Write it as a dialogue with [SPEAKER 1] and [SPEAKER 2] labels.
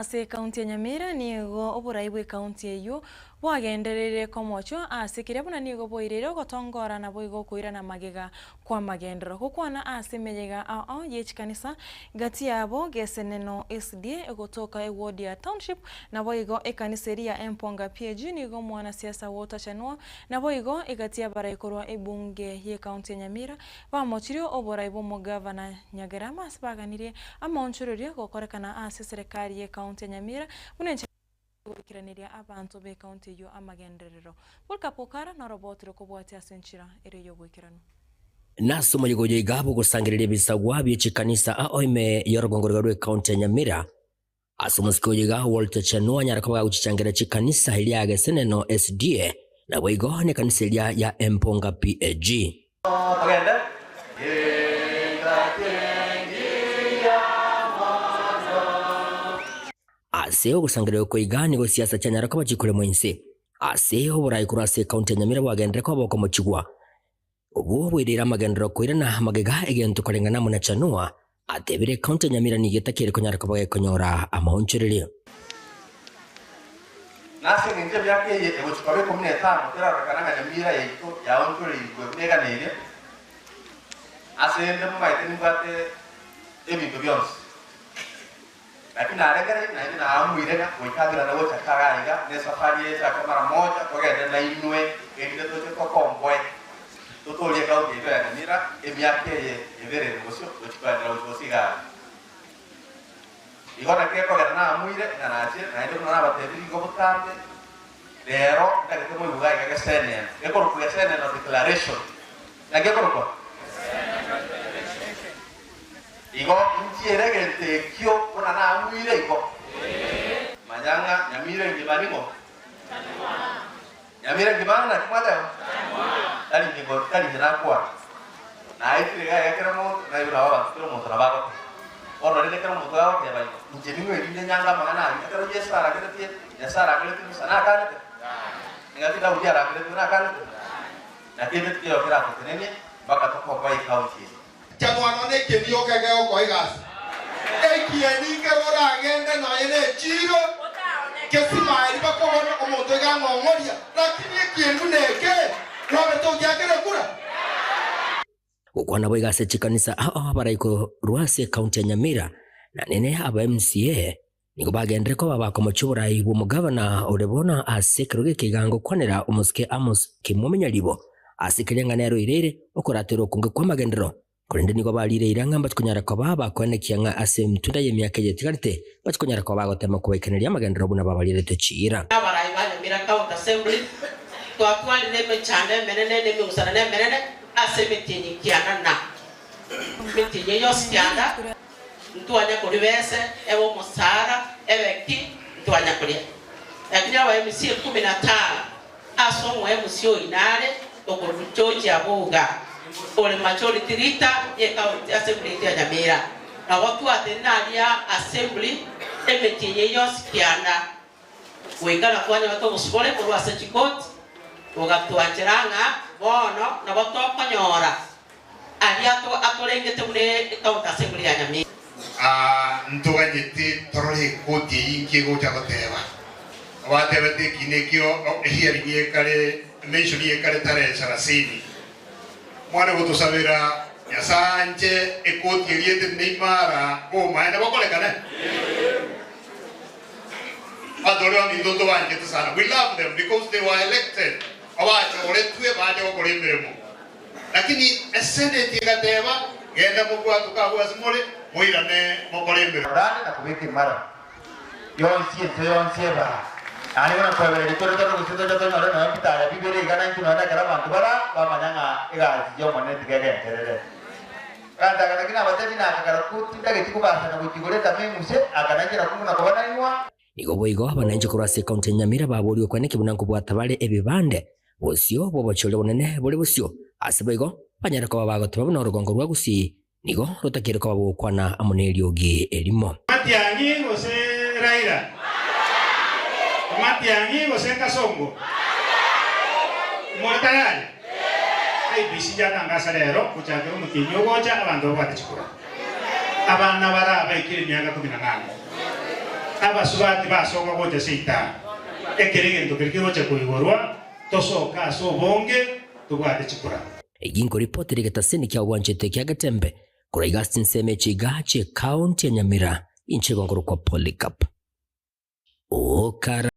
[SPEAKER 1] Ase ekaunti ya Nyamira nigo oborai bw'ekaunti eyio bwagendereire komochwa ase keria buna nigo boireire ogotongora naboigo okoirana magega kw'amagenderero. Gokwana ase emeyega ao ao ye chikanisa gati yabo Geseneno SDA egotoka eward ya Township naboigo ekanisa eria ya Emponga PAG nigo omwanasiasa gotachanwa naboigo egati y'abarai korwa ebunge y'ekaunti ya Nyamira Bamochirie oborai bw'omogavana Nyagerama ase baganirie amaonchorerio gokorekana ase eserekari y'ekaunti ya Nyamira buna enchera y'ogoikeraneria abanto b'ekaunti eyio amagenderero. Polycarp Okara noroboti rokobwatia ase enchera ere y'oboikeranu.
[SPEAKER 2] Nase omoyega oyo iga bw'ogosangereria ebisagwa bie chikanisa ao ime y'orogongo rwa rw'ekaunti ya Nyamira, Ase omosike oyo iga Walter Chanua anyare koba gagochichangeria chikanisa eria ya Geseneno SDA, naboigo nekanisa eria ya Emponga PAG.
[SPEAKER 3] Togende.
[SPEAKER 2] Ase ogosangereria oko iga nigo siasa chianyara koba chikoremwa inse. Ase oborai korwa ase ekaunti ya Nyamira bwagenderere koba okomochigwa. Obwo bwereire amagenderero koirana magega egento koreng'ana amo na Chanua atebire ekaunti ya Nyamira nigo etakeire konyara koba gekonyora amaonchorerio.
[SPEAKER 3] Na ase engencho emiaka eye egochia koba ikomi na etano terarorekana ng'a Nyamira yaito yaonchoreirwe buna eganeirie, ase ende momaete nimbwate ebinto bionsi. Naki narengereire naende naamuire ng'a goika ng'irane gocha kare aiga, na esafari eye echake mara moja, togende nainwe, erinde toche tokomboe, totoorie ekaunti yaito ya Nyamira emiaka eye ebere ere bosio, gochia koenderera gochia bosio iga aria. Igo naki gekogera naamuire ng'a nachire, naende buna nabatebirie igo botambe, rero ntagete moigwe iga aiga geseneno, gekorokwa geseneno declaration. Naki ekorokwa? Igo inchiere egento ekio buna namuire igo. Manya ng'a nyamira engima ning'o? Nyamira engima ng'a naki mwateba? Tari inche ngo tari inche nakwana. Naetire iga iga kera omonto, naigwe nabo abanto kera omonto nabo agoteba. Bono rende ekero omonto agoteba igo, inche ning'o erinde nyange amang'ana ayio? Ekero Yeso arageretie, Nyasae arageretie Musa, nakanete? Engaki Daudi arageretigwe, nakanete? Naki ende tikeiyo keratotenenie mpaka tokoboa ekaunti eye.
[SPEAKER 4] Chanwa nonya ekieni gioka egegokoa egasi. Ekieni nkere oragende nonya nechiiro kesimaeri bakobona omonto iga ang'ong'oria, lakini ekieni buna eke kwabete ogiakera ekura.
[SPEAKER 2] Gokwana boigo ase chikanisa ao abarai korwa ase ekaunti ya Nyamira na nene aba MCA Nigo bagenderere koba bakomochia oborai bw'omogavana ore bono ase ekerogo eke iga ngokwanera omosike Amos Kimwome Nyaribo ase keria ng'a nere oireire okoraterwa okonge kw'amagenderero, korende nigo bariire eira ng'a mbachi konyara koba bakoenekia ng'a ase emitunda y'emiaka eye etigarete mbachi konyara koba bagotema kobaikaneria amagenderero buna babarierete chiira.
[SPEAKER 5] Abarai ba Nyamira County Assembly twatwarire emechando emenene na emegusano emenene ase emetienyi kianda na emetienyi yonsi kianda. Ntwanya koria bese, ebe omosara, ebe ki, ntwanya koria. Lakini abaemisia ikomi na tano ase omoemisia oyio nare okorokwa George Abuga, ore majority leader ye county assembly yaito ya Nyamira. Nabo twatenena aria assembly emetienyi eyio yonsi kianda, goika na twanyorete obosibore korwa ase chikoti, bogatwanchera ng'a bono nabo tokonyora Aria atorengete buna ecounty assembly ya Nyamira.
[SPEAKER 4] Aa, ntoganyete torore ekoti eyio inki egocha goteba. Batebete ekina ekio hearing ekare mention ekare tarehe sarasini. Mwane gotosabera Nyasae anche ekoti eria etenene imara bomaene bokorekane. Abanto baria baminto ntobanchete sana. We love them because they were elected. Abachoretwe bache gokora emeremo. Lakini eseneti egateba, Genda mobwatoke agwo ase more, moirane mokore emeremo.
[SPEAKER 6] Orande na kobeka emara yonsi ense yonsi ebaa. Naende buna nkwebereria tore tore gose tocha tonyore nonya bitaya bibere iga naintwe nonya ekero abanto bara bamanya ng'a egasi y'Omonene tiga egenderere. Gantaka naki nabatebie nakagara ko tindageti kobasana gochia igoro etama eng'use, aka nainche nakwo buna koba nainwa.
[SPEAKER 2] Nigo boigo abananchi korwa ase ekaunti ya Nyamira baboorigwe kweneki buna nkobwata bare ebibande Bosio bw'obochori obonene bore bosio, ase boigo banyare koba bagoteba buna orogongo rwa Gusii nigo rotakeire koba bogokwana amo neriogi erimo.
[SPEAKER 7] Matiang'i gose Raila? Matiang'i gose Kasongo? More tayari? IEBC yatangasa rero gochakera omotienyi ogocha abanto babwate chikura. Abana bara abaikire emiaka kumi na nane. Abasubati basoka gocha seita, ekero egento keria kegocha koigorwa, tosoke ase obonge tobwate chikura.
[SPEAKER 2] Eyio nkoripoti ere egetaseni kia obwanchete kia Getembe korwa iga ase chinsemo echi iga chie county ya Nyamira inche igo nkorokwa Polycarp Okara.